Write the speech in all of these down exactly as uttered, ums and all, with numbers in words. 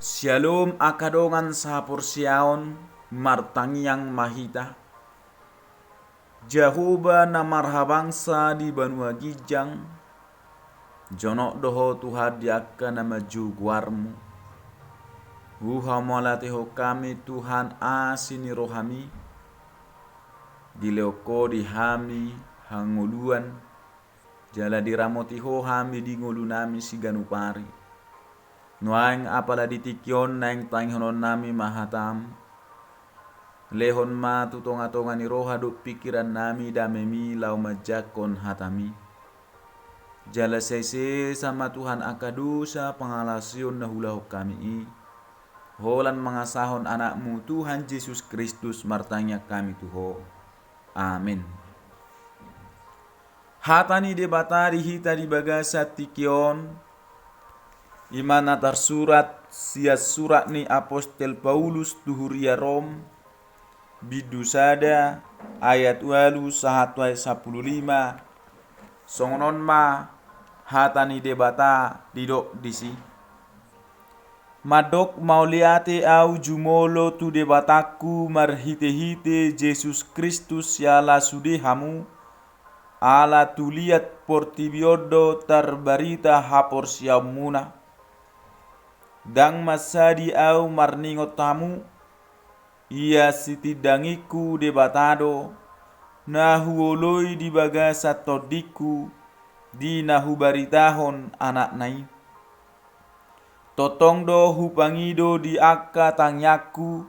Syalom angka dongan sahaporseaon, martangiang ma hita. Jahowa na marhabangsa di banua ginjang, jonok do Ho Tuhan di angka na manjou goarMu. Huhamauliatehon hami Tuhan asi ni rohaMi, dilehon Ho di hami hangoluan, jala diramoti Ho hami di ngolunami siganup ari. Nuaeng apala di tingki on naeng tangihononnami ma hataM. Lehon ma tu tongatonga ni roha dohot pingkirannami dameMi laho manjangkon hataMi. Jala sai sesa ma Tuhan angka dosa pangalaosion na huulahon hami i. Holan mangasahon AnakMu Tuhan Jesus Kristus martangiang hami tu Ho. Amen. Hata ni Debata di hita di bagasan tingki on, i ma na tarsurat sian surat ni apostel Paulus tu huria Rom, bindu sada, ayat ualu sahat tu ayat sampulu lima. Songon on ma hata ni Debata didok disi. Mandok mauliate ahu jumolo tu Debatangku marhitehite Jesus Kristus siala sude hamu, ala tu liat portibi on do tarbarita haporseaonmuna. Ndang mansadi ahu marningot hamu, ia sitindangingku Debata do, na huoloi di bagasan tondingku, di na hubaritahon AnakNa i. Tongtong do hupangido di angka tangiangku,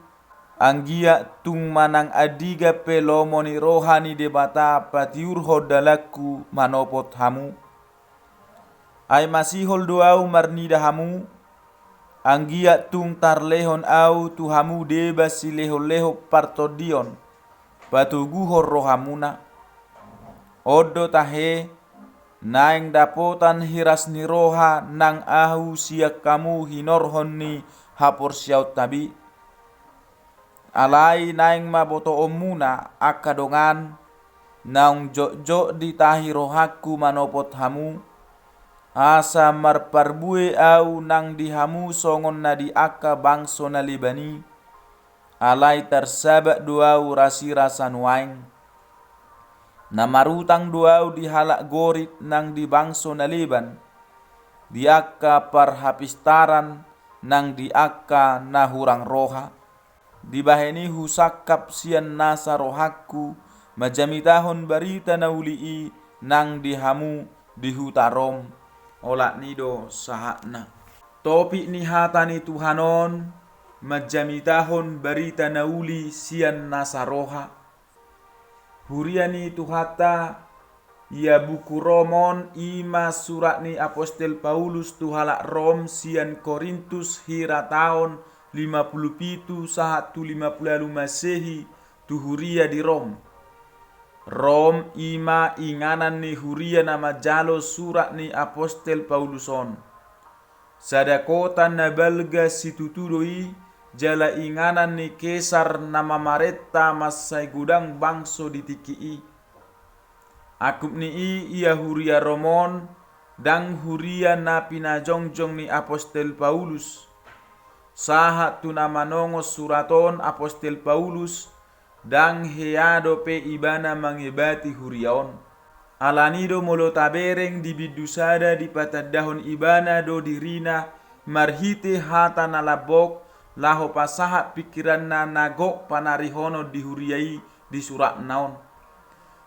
anggiat tung manang andigan pe lomo ni roha ni Debata patiurhon dalanku manopot hamu. Ai masihol do ahu marnida hamu, anggiat tung tarlehon ahu tu hamu deba silehonlehon partondion, patoguhon rohamuna. On do tahe, naeng dapotan hiras ni roha nang ahu sian hamu hinorhon ni haporseaonta be. Alai naeng ma botoonmuna, angka dongan, naung jotjot ditahi rohangku manopot hamu, asa marparbue ahu nang di hamu songon na di angka bangso na leban i, alai tarsabat do ahu rasirasa nuaeng. Na marutang do ahu di halak Gorik nang di bangso na leban, di angka parhapistaran nang di angka na hurang roha. Dibahen i husangkap sian nasa rohangku manjamitahon barita na uli i nang di hamu di huta Rom. Olat ni do sahatna. Topik ni hata ni Tuhan on, manjamitahon barita na uli sian nasa roha. Huria ni Tuhanta, ia buku Rom on i ma surat ni apostel Paulus tu halak Rom sian Korintus hira taon lima pulu pitu sahat tu lima pulu ualu Masehi tu huria di Rom. Rom i ma inganan ni huria na manjalo surat ni apostel Paulus on. Sada kota na balga situtu do i, jala inganan ni Kesar na mamarenta mansai godang bangso di tingki i. Angkup ni i ia huria Rom on, ndang huria na pinajongjong ni apostel Paulus. Sahat tu na manongos surat on apostel Paulus, ndang hea dope ibana mangebati huria on. Alani do molo tabereng di bindu sada dipatandahon ibana do dirina marhite hata na lambok laho pasahat pingkiranna na gok panarihonon di huria i di suratna on.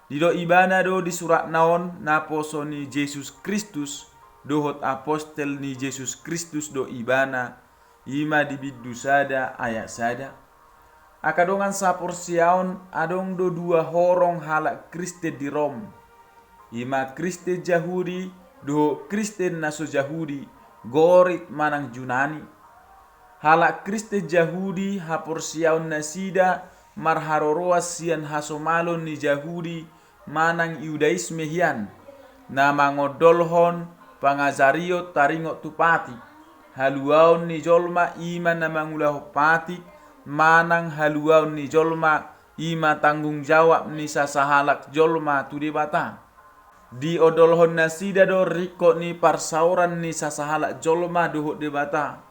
Didok ibana do di suratna on naposo ni Jesus Kristus dohot apostel ni Jesus Kristus do ibana, i ma di bindu sada ayat sada. Angka dongan saporseaon, adong do dua horong halak Kristen di Rom. I ma Kristen Jahudi dohot Kristen na so Jahudi, Gorik manang Junani. Halak Kristen Jahudi haporseaon nasida marharoroan sian hasomalon ni Jahudi manang Judaisme hian, na mangondolhon pangajarion taringot tu patik, haluaon ni jolma i ma na mangulahon patik, manang haluaon ni jolma i ma tanggung jawab ni sasahalak jolma tu Debata. Diondolhon nasida do ringkot ni parsaoran ni sasahalak jolma dohot Debata.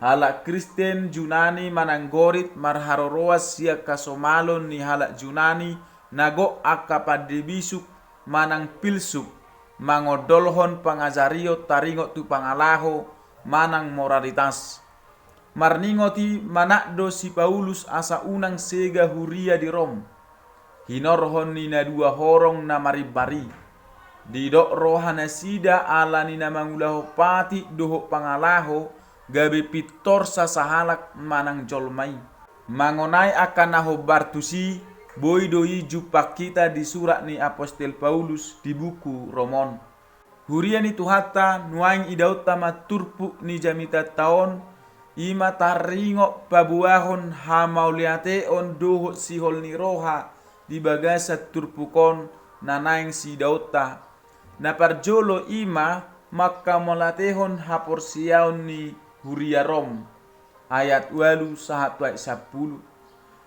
Halak Kristen Junani manang Gorit marharoroan sian hasomalon ni halak Junani na gok angka pande bisuk manang pilsuk, mangondolhon pangajarion taringot tu pangalaho manang moralitas. Marningot i manat do si Paulus asa unang sega huria di Rom, hinorhon ni na dua horong na marimbar i. Didok roha nasida ala ni na mangulahon patik dohot pangalaho gabe pintor sasahalak manang jolma i. Mangonai angka na hombar tusi, boi do i jumpang hita di surat ni apostel Paulus di buku Rom on. Huria ni Tuhanta, nuaeng idaonta ma turpuk ni jamitanta on, i ma taringot paboahon hamauliateon dohot sihol ni roha di bagasan turpuk on na naeng siidaonta. Na parjolo i ma manghamauliatehon haporseaon ni huria Rom, ayat ualu sahat tu ayat sampulu.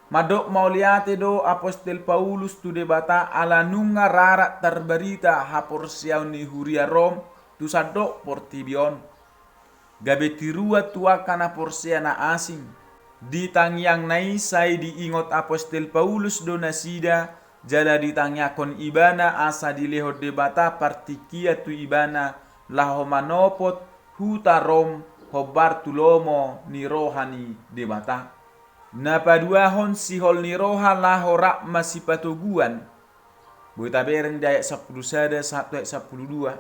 Mandok mauliate do apostel Paulus tu Debata ala nunga rarat tarbarita haporseaon ni huria Rom tu sandok portibi on. Gabe tiruan tu angka na porsea na asing. Di tangiangna i sai diingot apostel Paulus do nasida, jala ditangiangkon ibana asa dilehon Debata partingkian tu ibana laho manopot huta Rom hombar tu lomo ni roha ni Debata. Na paduahon sihol ni roha laho rap masipatoguan. Boi tabereng di ayat sampulu sada sahat tu ayat sampulu dua.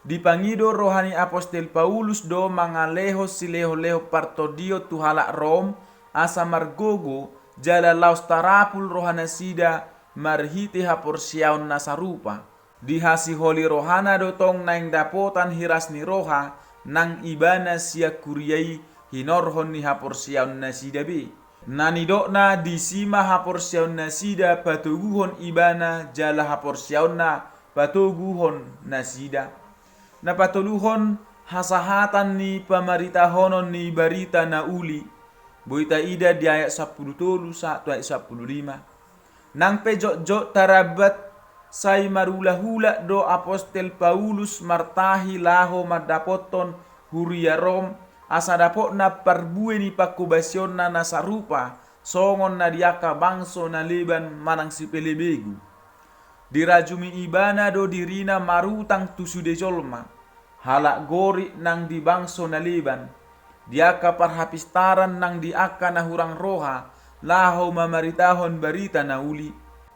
Dipangido roha ni apostel Paulus do mangalehon silehonlehon partondion tu halak Rom, asa margogo, jala laos tarapul roha nasida marhite haporseaon na sarupa. Dihasiholi rohana do tong naeng dapotan hiras ni roha nang ibana sian huria i hinorhon ni haporseaon nasida be. Na nidokna disi ma haporseaon nasida patoguhon ibana jala haporseaonna patoguhon nasida. Na patoluhon, hasahatan ni pamaritahonon ni barita na uli. Boi taida di ayat sampulu tolu sahat tu ayat sampulu lima. Nang pe jotjot tarambat, sai marulahula do apostel Paulus martahi laho mandapothon huria Rom, asa dapotna parbue ni pangkobasionna na sarupa songon na di angka bangso na leban manang sipelebegu. Dirajumi ibana do dirina marutang tu sude jolma, halak Gorik nang di bangso na leban, di angka parhapistaran nang di angka na hurang roha, laho mamaritahon barita na uli.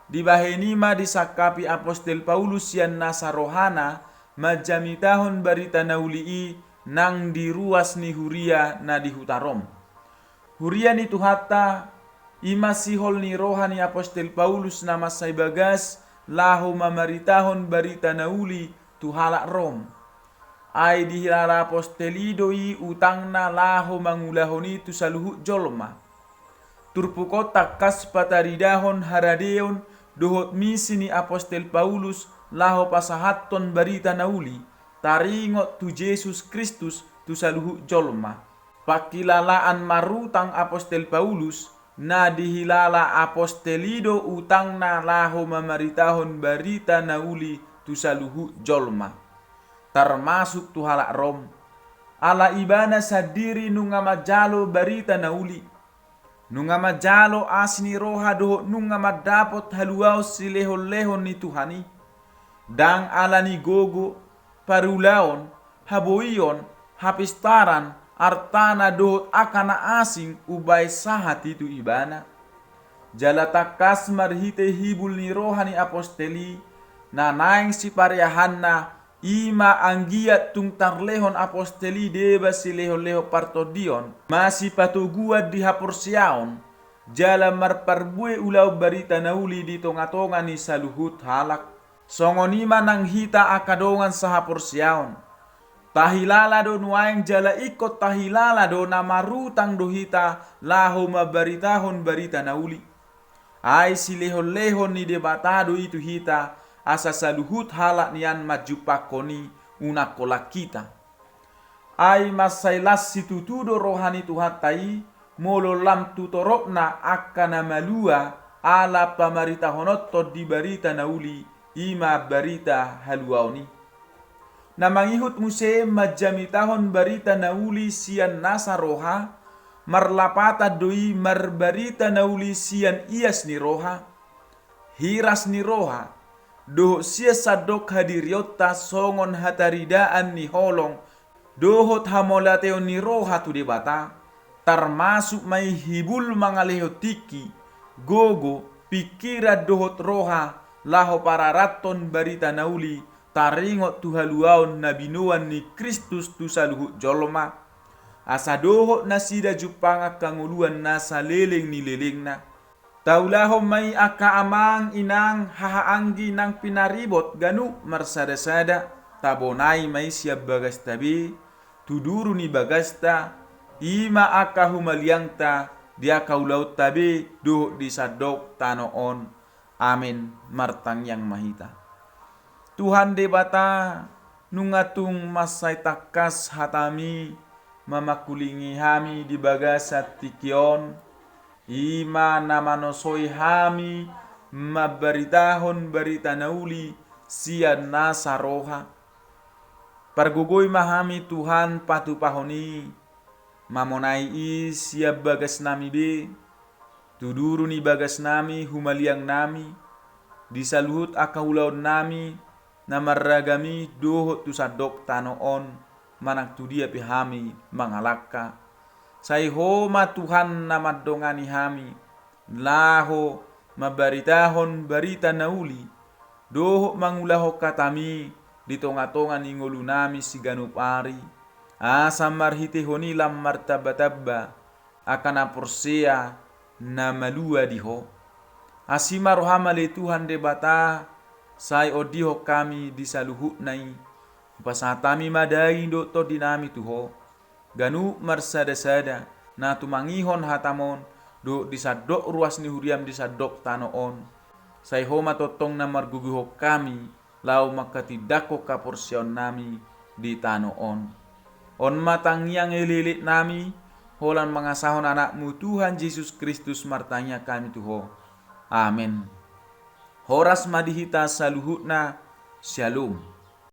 Dibahen i ma disangkapi apostel Paulus sian nasa rohana manjamitahon barita na uli i nang di ruas ni huria na di huta Rom. Huria ni Tuhanta, i ma sihol ni roha ni apostel Paulus na mansai bagas laho mamaritahon barita na uli tu halak Rom. Ai dihilala apostel i do i utangna laho mangulahon i tu saluhut jolma. Turpuk on tangkas pataridahon haradeon dohot misi ni apostel Paulus laho pasahathon barita na uli taringot tu Jesus Kristus tu saluhut jolma. Pangkilalaan marutang apostel Paulus, na dihilala apostel i do utangna laho mamaritahon barita na uli tu saluhut jolma, tarmasuk tu halak Rom. Ala ibana sandiri nunga manjalo barita na uli. Nunga manjalo asi ni roha dohot nunga mandapot haluaon silehonlehon ni Tuhan i. Ndang ala ni gogo, parulaon, haboion, hapistaran, artana dohot angka na asing umbahen sahat i tu ibana. Jala tangkas marhite hibul ni roha ni apostel i, na naeng sipareahanna, i ma anggiat tung tarlehon apostel i deba silehonlehon partondion, masipatoguan di haporseaon, jala marparbue ulaon barita na uli di tongatonga ni saluhut halak. Songon i ma nang hita angka dongan sahaporseaon. Tahilala do nuaeng jala ingkon tahilala do na marutang do hita laho mambaritahon barita na uli. Ai silehonlehon ni Debata do i tu hita, asa saluhut halak nian manjumpangkon i, unang holan hita. Ai mansai las situtu do roha ni Tuhanta i, molo lam tu toropna angka na malua ala pamaritahononhon di barita na uli, i ma barita haluaon i. Na mangihut muse manjamitahon barita na uli sian nasa roha, marlapatan do i marbarita na uli sian ias ni roha, hiras ni roha, dohot sian sandok hadirionta songon hataridaan ni holong, dohot hamauliateon ni roha tu Debata, tarmasuk ma i hibul mangalehon tingki, gogo, pingkiran dohot roha, laho pararathon barita na uli, taringot tu haluaon na binoan ni Kristus tu saluhut jolma. Asa dohot nasida jumpang angka ngoluan na saleleng ni lelengna. Taulahon ma i angka amang inang hahaanggi nang pinaribot ganup marsadasada, tabonai ma i sian bagasta be, tu duru ni bagasta, i ma angka humaliangta, di angka ulaonta be, dohot di sandok tano on. Amen. Martangiang ma hita. Tuhan Debata, nunga tung mansai tangkas hatami, mamangkulingi hami di bagasan tingki on, i ma na manosoi hami, mambaritahon barita na uli, sian nasa roha. Pargogoi ma hami Tuhan patupahon i, mamonai i sian bagasnami be, tu duru ni bagasnami humaliangnami, di saluhut angka ulaonnami, na marragam i dohot tu sandok tano on, manang tu dia pe hami mangalangka. Sai Ho ma Tuhan na mandongani hami, laho mambaritahon barita na uli, dohot mangulahon hatami di tongatonga ni ngolunami siganup ari, asa marhitehon i lam martambatamba angka na porsea na malua di Ho. Asi ma roham ale Tuhan Debata, sai ondihon hami di saluhutna i, hupasahat hami ma daging dohot tondinami tu Ho, ganup marsadasada, na tumangihon hatam on, dohot di sandok ruas ni huriam di sandok tano on. Sai Ho ma tongtong na margogoihon hami, laho manghatindanghon haporseaonnami di tano on. On ma tangiang elekeleknami, holan mangasahon Anakmu Tuhan Jesus Kristus martangiang hami tu Ho. Amen. Horas ma di hita saluhutna, Syalom.